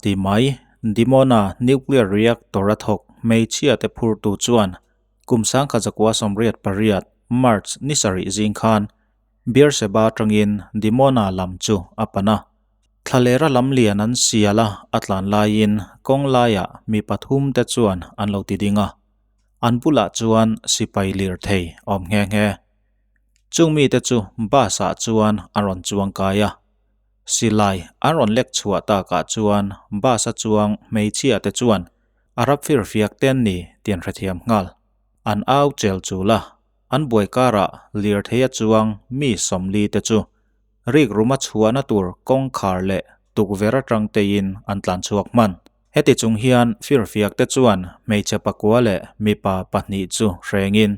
Ti mai, Dimona nuclear reactor-a thawk hmeichhiate phurtu chuan kum 1988 March ni sarih zing khan Beersheba atangin Dimona lam chu a pan a. Thlalera lam lian an sial a, a tlan laiin kawng laiah mi pathum te chuan an lo ti ding a. An bulah chuan sipai lirthei a awm nghe nghe. Chung mite chu bus ah chuan an rawn chuang kai a. Silai an rawn lek chhuah takah chuan bus a chuang hmeichhia te chuan Arab firfiak te an ni tih an hrethiam nghal. An au chel chul a, an buai karah lirthei a chuang mi 40 te chu rik ruma chhuahna tur kawngkhar leh tukverh atang teiin an tlan chhuak hman. Heti chung hian firfiak te chuan hmeichhe pakua leh mipa pahnih chu hrengin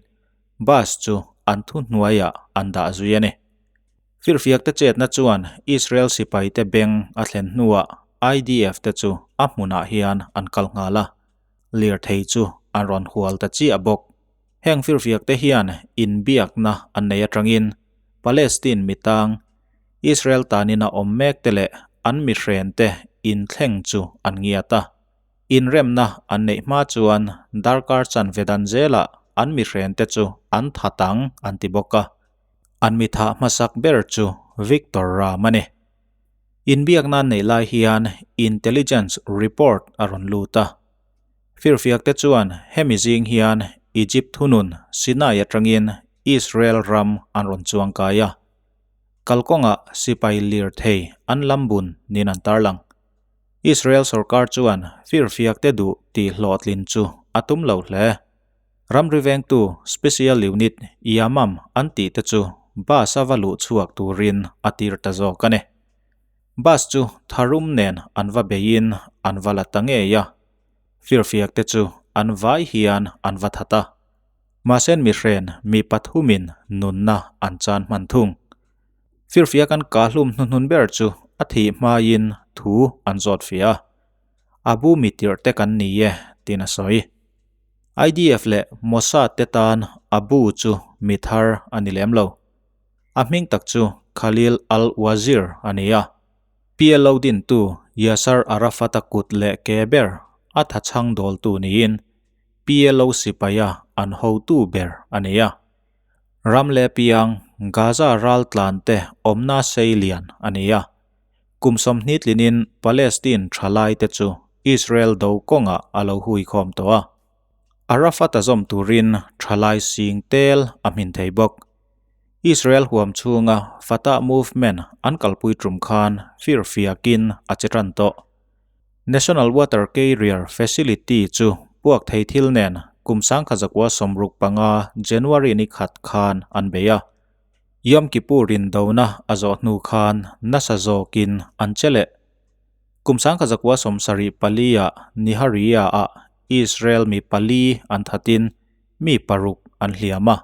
bus chu an thuhnuaiah an dah zui a ni. Firfiak te chetna chuan Israel sipai te beng a thlen hnuah IDF te chu a hmunah hian an kal nghal a, lirthei chu an rawn hual ta chiah bawk. Heng firfiak te hian inbiakna an nei atangin Palestine mitang, Israel tanin a awm mek te leh an mihren te inthleng chu an ngiat a. Inremna an neih hma chuan darkar chanve dan zelah an mihren te chu an that ang an ti bawk a. An mitha hmasak ber chu Victor Ram a ni. Inbiakna an neih lai hian intelligence report a rawn lut a. Firfiak te chuan hemi zing hian Egypt thunun Sinai atangin Israel ram an rawn chuang kai a. Kalkawngah sipai lirthei an lam bun niin an tarlang. Israel sorkar chuan firfiak te duh tih hlawhtlin chu a tum lo hle. Ramri vengtu Special Unit Yamam an tih te chu bus a va luh chhuak turin a tir ta zawk a ni. Bus chu tharum nen an va beiin an va la ta ngei a. Firfiak te chu an vai hian an va that a. Mahse mihren mi pathumin nunna an chan hman thung. Firfiak an kahlum hnuhnun ber chu a thih hmain thu an zawt fiah a. Abu mi tirh te kan ni e tiin a sawi. IDF leh Mossad te tan Abu chu mi thar a ni lem lo. A hming tak chu Khalil al-Wazir a ni a. PLO dintu Yasser Arafat-a kut leh ke ber a thachhang dawltu niin PLO sipaia an hotu ber a ni a. Ram leh piang Gaza raltlan te awmna sei lian a ni a. Kum 20 tlinin Palestine thalaite chu Israel do kawngah a lo huikhawm tawh a. Arafat a zawm turin thalai sing tel a hmin thei bawk. Israel huam chhunga Fatah movement an kalpui tum khan firfiakin a che tan tawh. National Water Carrier Facility chu puak thei thil nen kum 1965 January ni khat khan an bei a. Yom Kippur in dona a zawh hnu khan nasa zawkin an che leh. Kum 1974 ah Nihariya ah Israel mi pali an thatin mi paruk an hliam a.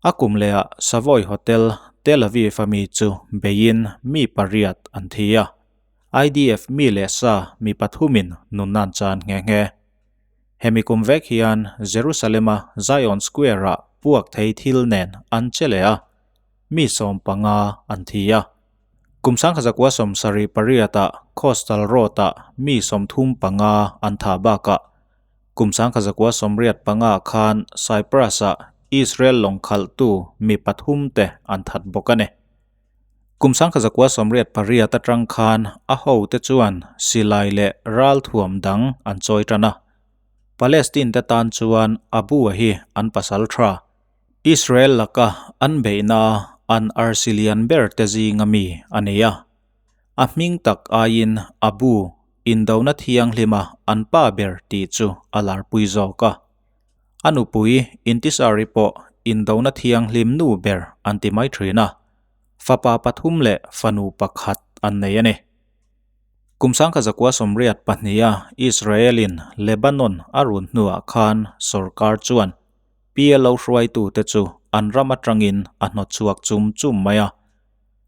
A kum lehah Savoy Hotel, Tel Aviv a mi chu beiin mi pariat an thi a. IDF mi leh sa mi pathumin nunnan chan nghe nghe. Hemi kum vek hian Jerusalem-a Zion Square-ah puak thei thil nen an che leh a, mi 15 an thi a. Kum 1978-ah Coastal Road-ah mi 35 an thah bakah kum 1985 khan Cyprus-ah Israel lawng khalhtu mi pathum te an that bawk a ni. Kum 1988 atang khan a ho te chuan silai leh ral thuam dang an chawi tan a. Palestine te tan chuan Abu a hi an pasal tha. Israel laka an beihna an arsilian ber te zinga mi a ni a. A hming tak aiin Abu indona thianghlima an pa ber tih chu a larpui zawk a. A nupui Intisari pawh indona thianghlim nu ber an ti mai thin a. Fapa pathum leh fanu pakhat an nei a ni. Kum 1982 a Israel-in Lebanon a run hnuah khan sorkar chuan PLO hruaitute chu an ram atangin a hnawtchhuak chum chum mai a.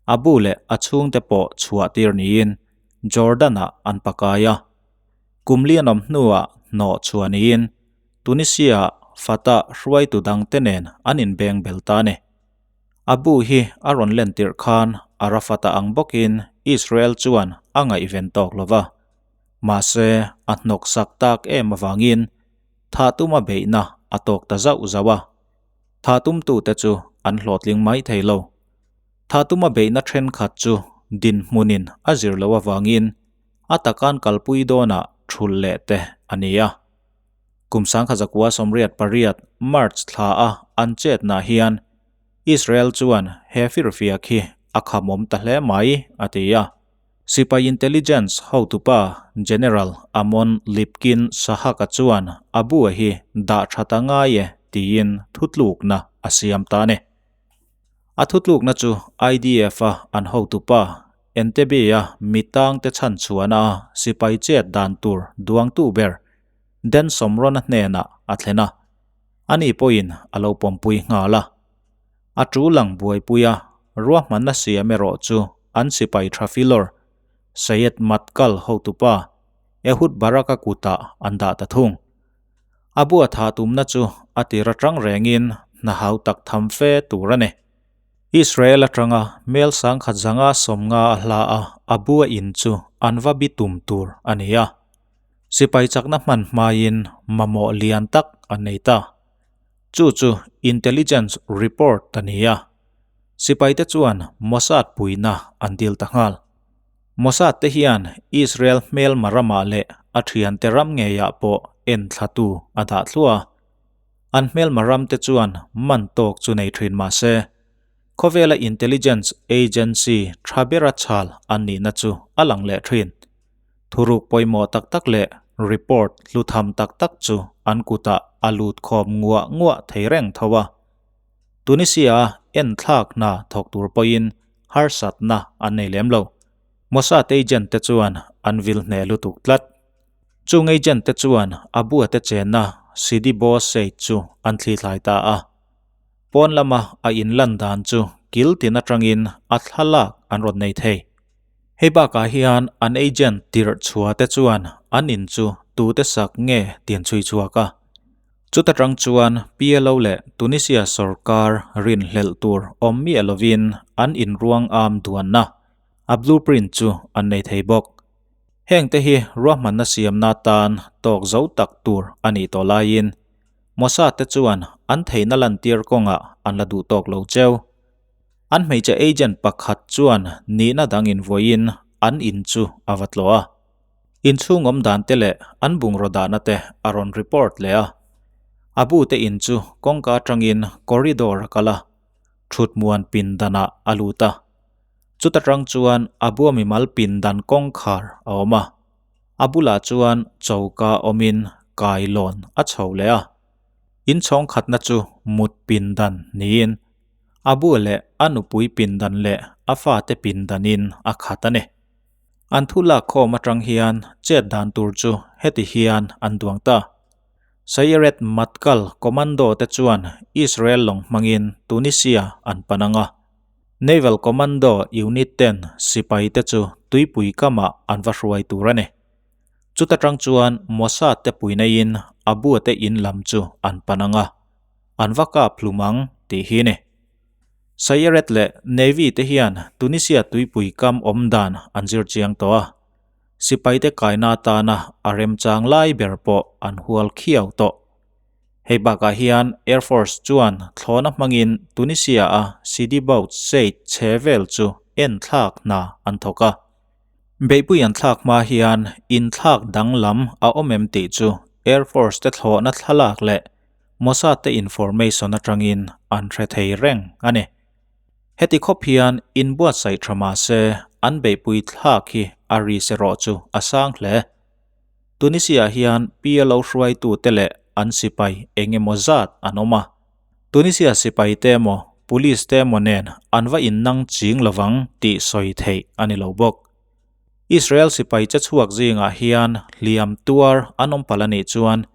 Abu leh a chhungte pawh chhuah tir niin Jordan-ah an pakai a. Kum lian awm hnuah hnawh chhuah niin Tunisia-ah Fatah hruaitu dangte nen an inbeng bel ta a ni. Abu hi a rawn len tirh khan Arafat-a ang bawkin Israel chuan a ngaihven tawk lo va. Mahse, a hnawksak tak em avangin thah tuma beihna a tawk ta zauh zauh a. Thah tumtute chu an hlawhtling mai thei lo. Thah tuma beihna thenkhat chu dinhmunin a zir loh avangin a takan kalpui dawnah thulh leh te a ni a. Kum 1988 March thla a an chetnah hian Israel chuan he firfiak hi a khamawm ta hle mai a ti a. Sipai intelligence hotupa General Amon Lipkin Sahak-a chuan Abu-a hi dah tha ta ngai e tiin thutlukna a siam ta a ni. A thutlukna chu IDF-a an hotupa Entebbe-a mitangte chhanchhuahna a sipai chet dan tur duangtu ber Dan Shomron-a hnenah a thlen a, ani pawhin a lo pawmpui nghal a. A tu lang buaipui a, ruahmanna siam erawh chu an sipai tha filawr Sayed Matkal hotupa Ehud Barak-a kutah an dah ta thung. A bua tha tumna chu a tir atang rengin hna hau tak tham fe tur a ni. Israel atanga mel sangkhat zanga sawmnga a hla a, a bua in chu an va bi tum tur a ni a. Sipai chakna hman hmain mamawh lian tak an nei ta. Chu chu intelligence report a ni a. Sipaite chuan Mossad puina an dil ta nghal. Mossad te hian Israel hmelma ramah leh a thiante ram ngeiah pawh en thlatu a dah thluah a. An hmelma ramte chuan man tawk chu nei thin mah se, khawvela intelligence agency tha bera chhal an nihna chu a lang leh thin. Thuruk pawimawh tak tak leh report hlutham tak tak chu an kutah a lut khawm nguah nguah thei reng tho a. Tunisia enthlak hna thawk tur pawhin harsatna an nei lem lo. Mossad agent te chuan an vil hneh lutuk tlat. Chung agent te chuan a buate chenna Sidi Bo Said chu an thlithlai ta a. Pawn lama a inlan dan chu kil tin atangin a thlalak an rawn nei thei. Hei bakah hian an agent tirh chhuah te chuan an in chu tute sak nge tih an chhui chhuak a. Chuta tang chuan PLO leh Tunisia sorkar rinhlelh tur awm miah lovin an inruang am duanna a blueprint chu an nei thei bawk. Heng te hi ruahmanna siamna atan tawk zo tak tur a nih tawh laiin Mossad te chuan an theihna lantir kawngah an la duh tawk lo cheu. An hmeichhe agent pakhat chuan nihna dang invuahin an in chu a va tlawh a. Inchhung awm dan te leh an bungraw dahna te a rawn report leh a. A bu te in chu kawngka atangin corridor a kal a, thutmuan pindanah a lut a. Chuta tang chuan a bua mimal pindan kawngkhar a awm a. A bulah chuan choka awmin kailawn a chho leh a. Inchhawng khatna chu mut pindan niin A bu leh a nupui pindan leh a fate pindanin a khat a ni. An thu lakkhawm atang hian chet dan tur chu heti hian an duang ta. Sayeret Matkal Commando te chuan Israel lawng hmangin Tunisia an pan ang a. Naval Commando Unit ten sipai te chu tuipui kamah an va hruai tur a ni. Chuta tang chuan Mossad te pui neiin a buate in lam chu an pan ang a. An va kap hlum ang tih hi ni. Sayeret leh Navy te hian Tunisia tuipui kam awm dan an zir chiang tawh a, sipaite kaina atana a remchang lai ber pawh an hual khiau tawh. Hei bakah hian Air Force chuan thlawhna hmangin Tunisia-a Sidi Bou Said chhe vel chu en thlak hna an thawk a. Beihpui an thlak hma hian inthlak danglam a awm em tih chu Air Force te thlawhna thlalak leh Mossad te information atangin an hre thei reng a ni. Heti khawp hian inbuatsaih tha mah se an beihpui thlak hi a ris erawh chu a sang hle. Tunisia hian PLO hruaitute leh an sipai eng emaw zat an awm a. Tunisia sipai te emaw police te emaw nen an va innang ching lovang tih sawi theih a ni lo bawk. Israel sipai che chhuak zingah hian hliam tuar an awm palh a nih chuan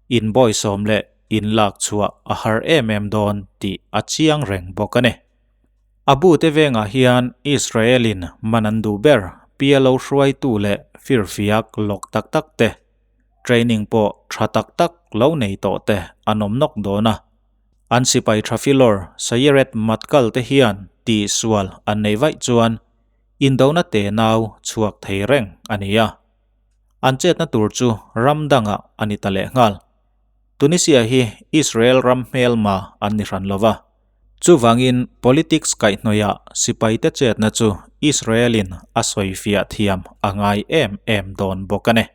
inbawisawm leh inlak chhuah a har em em dawn tih a chiang reng bawk a ni. A bu te vengah hian Israel-in man an duh ber PLO hruaitu leh firfiak lawk tak tak te, training pawh tha tak tak lo nei tawh te an awm nawk dawn a. An sipai tha filawr Sayeret Matkal te hian tihsual an neih vaih chuan indona tenau chhuak thei reng a ni a. An chetna tur chu ram dangah a ni ta lehnghal. Tunisia hi Israel ram hmelma an ni hran lova. Chuvangin politics kaihhnawihah sipaite chetna chu Israel-in a sawifiah thiam a ngai em em dawn bawk a ni.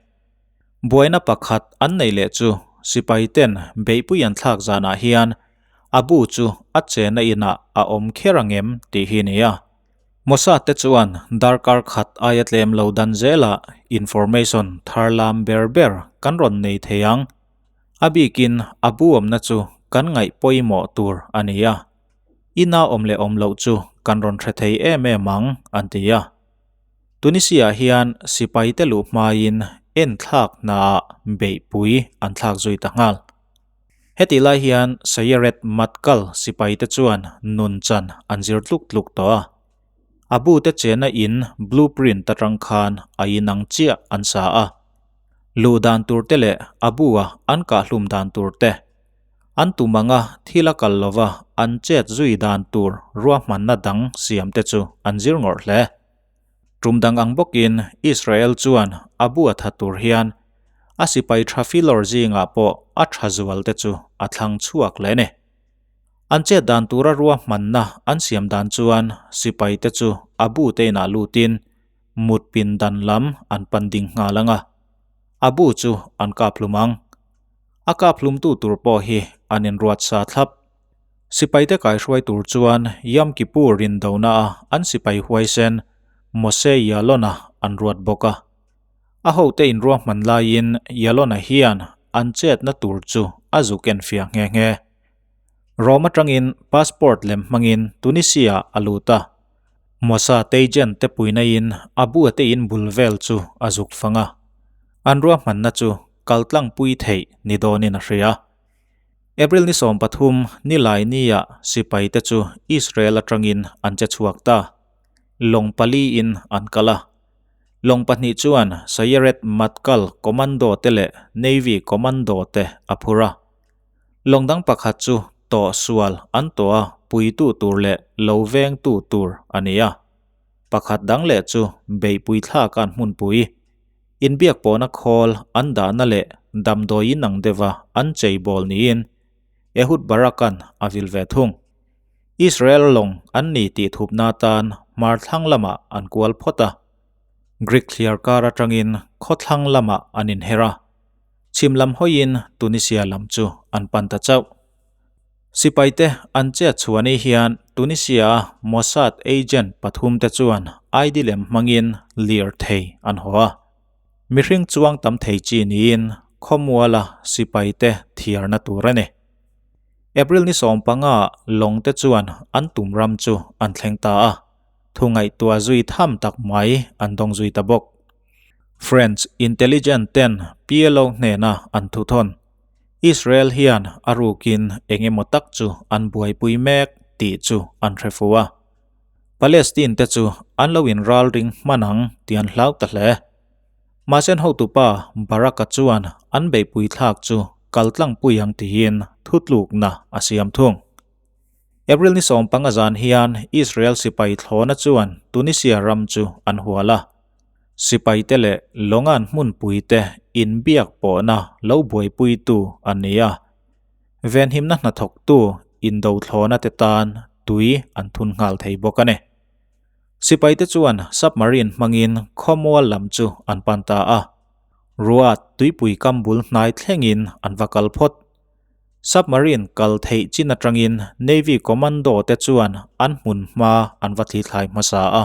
Buaina pakhat an nei leh chu sipaiten beihpui an thlak zanah hian Abu chu a chena inah a awm kher angem tih hi nia. Mossad te chuan darkar khat aia tlem lo dan zelah information thar lam ber ber kan rawn nei thei ang. A bikin Abu awmna chu kan ngaih pawimawh tur a ni a. Ina awm leh awm loh chu kan rawn hre thei em em ang, an ti a. Tunisia hian sipaite luh hmain enthlak hnaah beihpui an thlak zui ta nghal. Hetih lai hian Sayeret Matkal sipaite chuan nun chan an zir tluk tluk tawh a. A bute chena in blueprint atang khan a inang chiah an sa a. Luh dan tur te leh a bu-a an kahhlum dan tur te, an tum anga thil a kal lova an chet zui dan tur ruahmanna dang siam te chu an zir ngawrh hle. Tum dang ang bawkin Israel chuan a bu a tha tur hian a sipai tha filawr zingah pawh a tha zual te chu a thlang chhuak hle ni. An chet dan tura ruahmanna an siam dan chuan sipai te chu a bu te inah lutin mut pin dan lam an pan ding nghal ang a, a bu chu an kap hlum ang. A kap hlumtu tur pawh hi an inruat sa thlap. Sipaite kaihruai tur chuan Yom Kippur rindona a an sipai huaisen Moshe Ya'alon-a an ruat bawk a. A hote inruahman laiin Ya'alon-a hian an chetna tur chu a zuk enfiah nghe nghe. Rome atangin passport lem hmangin Tunisia a lut a. Mossad agent te puinain a buate in bul vel chu a zuk fang a. An ruahmanna chu kaltlangpui theih ni dawnin a hria. April ni 13 nilai nia sipaite chu Israel atangin an che chhuak ta. Lawng pali in an kal a. Lawng pahnih chuan Sayeret Matkal Commando te leh Navy Commando te a phur a. Lawng dang pakhat chu tawh sual an tawh a puitu tur leh lo vengtu tur a ni a. Pakhat dang leh chu beihpui thlak an hmunpui. Inbiak pawhna khawl an dahna leh damdawiin ang deuha an cheibawl niin Ehud Barak-a'n a vil ve thung. Israel lawng an ni tih thupna atan hmar thlang lamah an kual phawt a. Greek thliar kar atangin khawthlang lamah an inher a, chhim lam hawiin Tunisia lam chu an pan ta chauh. Sipaite an chet chhuah ni hian Tunisia-a Mossad agent pathumte chuan ID lem hmangin lirthei an haw a. Mihring chuang tam thei chi niin khawmuala sipaite thiarna tur a ni. April ni 15 lawngte chuan an tum ram chu an thleng ta a, thu ngaihtuah zui tham tak mai an dawng zui ta bawk. French intelligent ten PLO hnena an thuthawn. Israel hian a rukin eng emaw tak chu an buaipui mek tih chu an hre fu a. Palestine te chu an lo inralring hman ang tih an hlau ta hle. Mahse an hotupa Barak-a chuan an beihpui thlak chu kaltlangpui ang tiin thutlukna a siam thung. April ni 15 zan hian Israel sipai thlawna chuan Tunisia ram chu an hual a. Sipaite leh Longan hmunpuite inbiak pawhna lo buaipuitu an ni a. Venhimna hnathawktu indothlawna te tan tui an thun nghal thei bawk a ni. Sipaite chuan submarine hmangin khawmual lam chu an pan ta a. Ruat tuipui kam bul hnai thlengin an va kal phawt. Submarine kal theih chin atangin Navy Commando te chuan an hmun hma an va thlithlai hmasa a.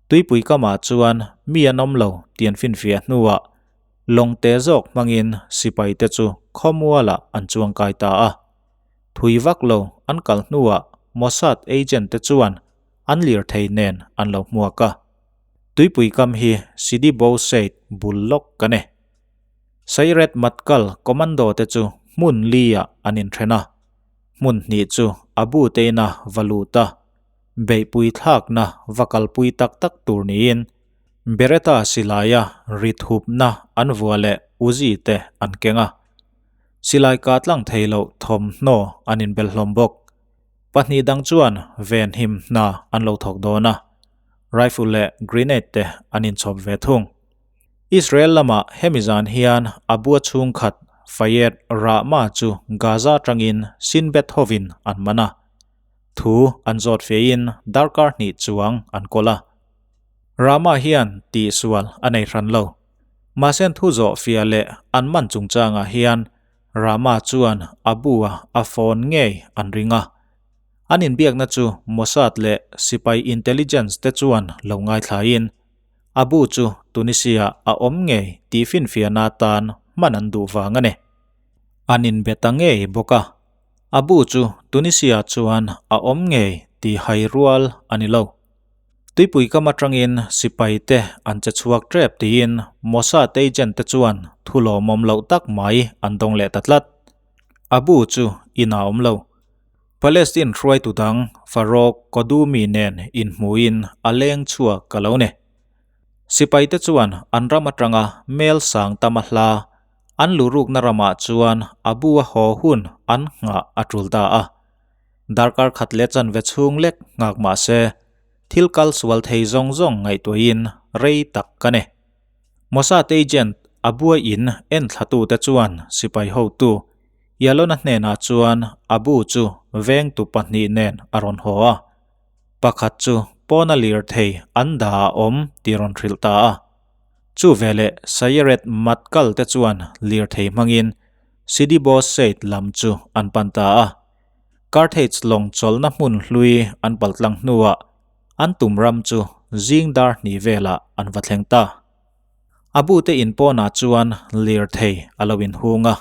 Tuipui kamah chuan mi an awm lo tih an finfiah hnuah lawng te zawk hmangin sipai te chu khawmualah an chuang kai ta a. Thui vak lo an kal hnuah Mossad agent te chuan an lirthei nen an lo hmuak a. Tuipui kam hi Sidi Bou Said bul lawk ka ni. Sayeret Matkal commando te chu hmun li-ah an inthen a. Hmun hnih chu Abu Teina va lut a. Beihpui thlakna va kalpui tak tak tur niin Beretta silaia ri thupna an vua leh Uzi te an keng a. Silai kah tlang thei loh thawmhnaw an inbel hlawm bawk. Pahnih dang chuan venhim hna an lo thawk dawn a, rifle leh grenade te an inchhawp ve thung. Israel lamah hemi zan hian Abua chhungkhat Fayed Rahma chu Gaza atangin Shin Bet hovin an man a. Thu an zawt fein darkar hnih chuang an kawl a. Rahma hian tihsual a nei hran lo. Mahse thu zawh fia leh an man chungchangah hian Rahma chuan Abu-a a phone ngei an ring a. An inbiakna chu Mossad leh sipai intelligence te chuan lo ngaithlain Abu chu Tunisia a awm ngei tih finfiahna atan hman an duh vang a ni. An inbe ta ngei bawk a, Abu chu Tunisia chuan a awm ngei tih hai rual a ni lo. Tuipui kam atangin sipai te an che chhuak tep tiin Mossad agent te chuan thu lawmawm loh tak mai an dawng leh ta tlat. Abu chu inah a awm lo. Palestine hruaitu dang Farouk Kodumi nen inhmuhin a leng chhuak ka lo ni. Sipaite chuan an ram atanga mel sang tama hla an lurukna ramah chuan Abu a haw hun an nghah a tul ta a. Darkar khat leh chanve chhung lek nghak mah se thil kal sual thei zawng zawng ngaihtuahin rei tak ka ni. Mossad agent Abu-a in enthlatute chuan sipai hotu Yalona hnenah chuan Abu chu vengtu pahnih nen a rawn haw a, pakhat chu pawna lirthei an dah a awm tih rawn hrilh ta a. Chu veleh Sayeret Matkal te chuan lirthei hmangin Sidi Bo Said lam chu an pan ta a. Carthage lawng chawlhna hmun hlui an paltlang hnuah an tum ram chu zing dar hnih velah an va thleng ta. A bute in pawnah chuan lirthei a lo inhung a,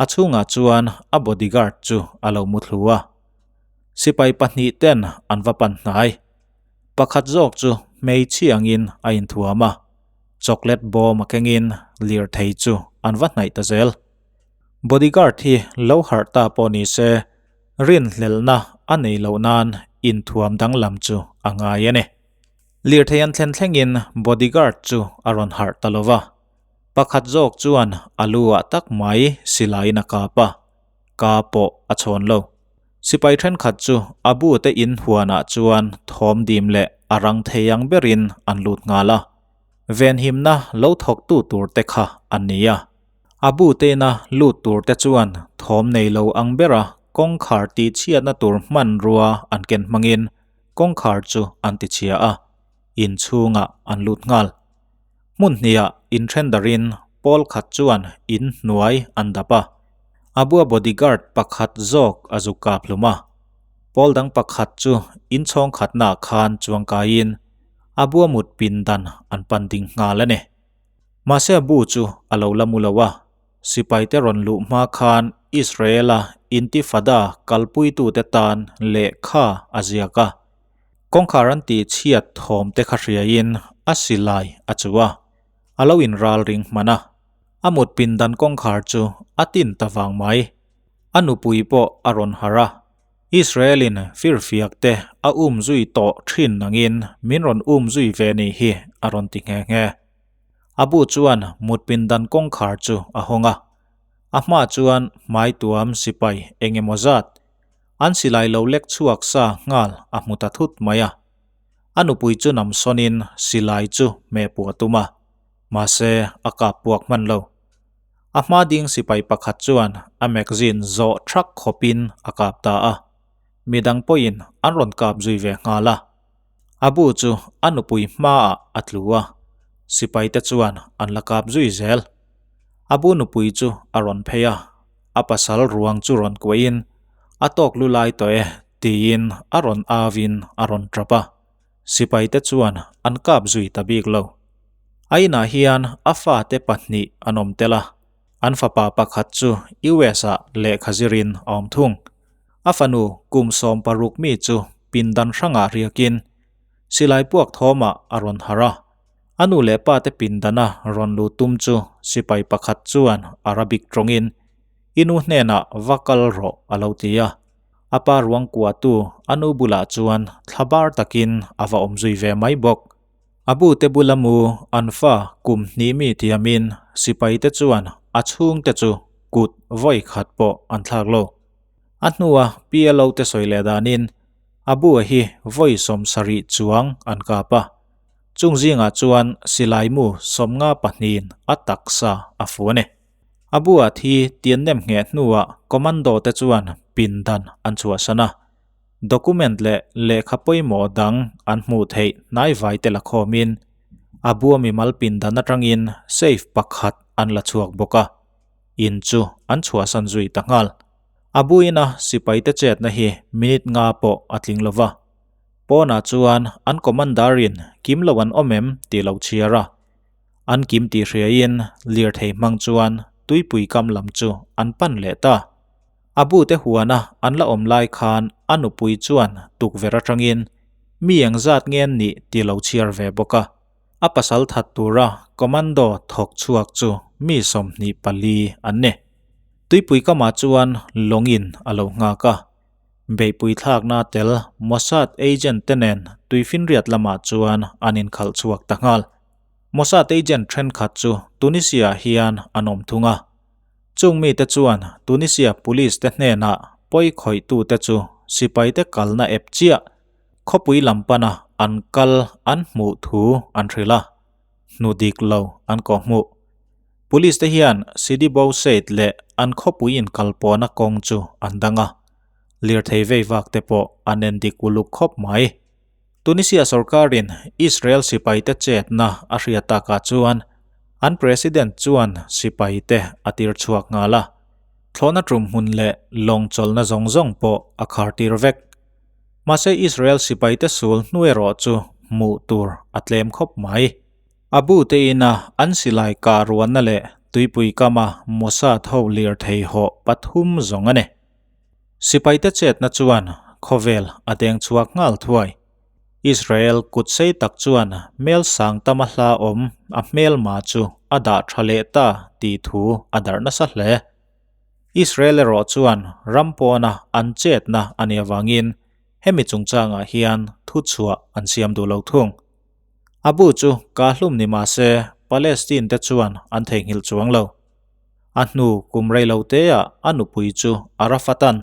a chhungah chuan a bodyguard chu a lo mu thlu a. Sipai pahnih ten an va pan hnai. Pakhat zawk chu hmeichhi angin a inthuam a, chocolate bawm a kengin lirthei chu an va hnaih ta zel. Bodyguard hi lo harh ta pawh ni se, rinhlelhna a nei loh nan inthuam danglam chu a ngai a ni. Lirthei an thlen thlengin bodyguard chu a rawn harh ta lo va, pakhat zawk chuan a lu ah tak mai silaiin a kap a, ka pawh a chhawn lo. Sipai thenkhat chu a bu te in huanah chuan thawm dim leh a rang thei ang berin an lut nghal a, venhimna lo thawktu tur te kha an ni a. A bu teina lut tur te chuan thawm nei lo ang bera kawngkhar tihchhiatna tur hmanrua an ken hmangin Kawngkhar chu an ti chhia a, in chhungah an lut nghal. Hmun hniah inthen darin pawl khat chuan in hnuai an dap a, a bua bodyguard pakhat zawk a zuk kap hlum a. Pawl dang pakhat chu in chhawng khatnaah khan chuang kaiin a bua mut pindan an pan ding nghal a ni. Mahse a bu chu a lo la mu lo a, Sipaite rawn luh hma khan Israel-a Intifada kalpuitute tan lehkha a ziak a. Kawngkhar an tih chhiat thawm te kha hriain a silai a chu a, a lo inral ring hman a. A mut pindan kawngkhar chu a tin ta vang mai. A nupui pawh a rawn harh a. Israel-in firfiak te a um zui tawh thin nangin min rawn um zui ve ni hi a rawn ti nghe nghe. A bu chuan mut pindan kawngkhar chu a hawng a, a hma chuan hmai tuam sipai eng emaw zat an silai lo lek chhuak sa nghal a hmu ta thut mai a. A nupui chu nam sawnin silai chu hmeh puah a tum a, mahse a kap puak hman lo. A hma ding sipai pakhat chuan a magazine zawh thak khawpin a kap ta a, midang pawhin an rawn kap zui ve nghal a. A bu chu a nupui hmaah a tlu a, sipaite chuan an la kap zui zel. A bu nupui chu a rawn phei a, a pasal ruang chu rawn kuahin a tawk lu lai tawh e tiin a rawn auin a rawn tap a, sipaite chuan an kap zui ta bik lo. A inah hian a fate pahnih an awm tel a, an fapa pakhat chu US-ah lehkha zirin a awm thung. A fanu kum 16 mi chu pindan hrangah riakin silai puak thawmah a rawn harh a. A nu leh pa te pindana rawn lut tum chu sipai pakhat chuan Arabic tawngin, I nu hnenah va kal rawh a lo ti a. A pa ruang kuahtu a nu bulah chuan thlabar takin a va awm zui ve mai bawk. A bu te bula mu an fa kum hnih mi tiamin sipai te chuan a chhungte chu kut vawi khat pawh an thlak lo. A hnua PLO te sawi leh danin Abu-a hi vawi 70 chuang an kap a. Chung zingah chuan silai mu 52in a taksa a fu a ni. Abu-a thi tian nem ngheh hnuah commando te chuan pindan an chhuahsan a. Document leh lehkha pawimawh dang an hmuh theih hnaivai te la khawmin Abu-a mimal pindan atangin safe pakhat an la chhuak bawk a. In chu an chhuahsan zui ta nghal. Abu-ina sipaite chetna hi minute nga pawh a tling lo va. Pawnah chuan an commander-in kim lo an awm em tih lo chhiar a. An kim tih hriain lirthei hmang chuan tuipui kam lam chu an pan leh ta. A bute huana an la awm lai khan a nupui chuan tukverh atangin mi engzat nge an nih tih lo chhiar ve bawk a. A pasal that tura commando thawk chhuak chu mi 24 an ni. Tuipui kamah chuan lawngin a lo nghak a. Beihpui thlakna tel Mossad agent te nen tuifinriat lamah chuan an inkhalh chhuak ta nghal. Mossad agent thenkhat chu Tunisia hian an awm thung a. Chung mite chuan Tunisia police te hnenah pawi khawihtute chu sipaite kalna ep chiah khawpui lam pana an kal an hmuh thu an hrilh a, hnu dik lo an kawhhmuh. Police te hian Sidi Bou Said leh an khawpui inkalpawhna kawng chu an dang a, lirthei vei vak te pawh an en dik uluk khawp mai. Tunisia sorkarin Israel sipaite chetna a hria takah chuan an president chuan sipaite a tir chhuak nghal a, thlawhna tum hmun leh lawng chawlhna zawng zawng pawh a khar tir vek. Mahse Israel sipaite sul hnu erawh chu hmuh tur a tlem khawp mai. Abu te ina an silai kah ruanna leh tuipui kama Mossad ho lirthei hawh pathum zawng a ni. Sipaite chetna chuan khawvel a deng chhuak nghal thuai. Israel kut sei tak chuan hmel sang tama hla awm a hmelma chu a dah tha leh ta tih thu a darh nasa hle. Israel erawh chuan ram pawna an chetna a nih avangin hemi chungchangah hian thuchhuah an siam duh lo thung. Abu chu kahlum ni mah se Palestine te chuan an theihnghilh chuang lo. A hnu kum rei lo teah a nupui chu Arafat-a'n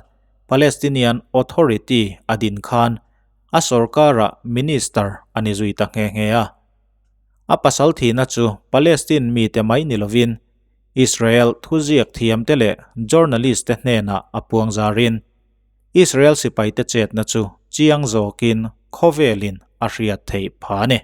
Palestinian Authority a din khan a sorkarah minister a ni zui ta nghe nghe a. A pasal thihna chu Palestine mite mai ni lovin Israel thuziak thiamte leh journalist-te hnenah a puang zarin Israel sipaite chetna chu chiang zawkin khawvelin a hriat theih phah a ni.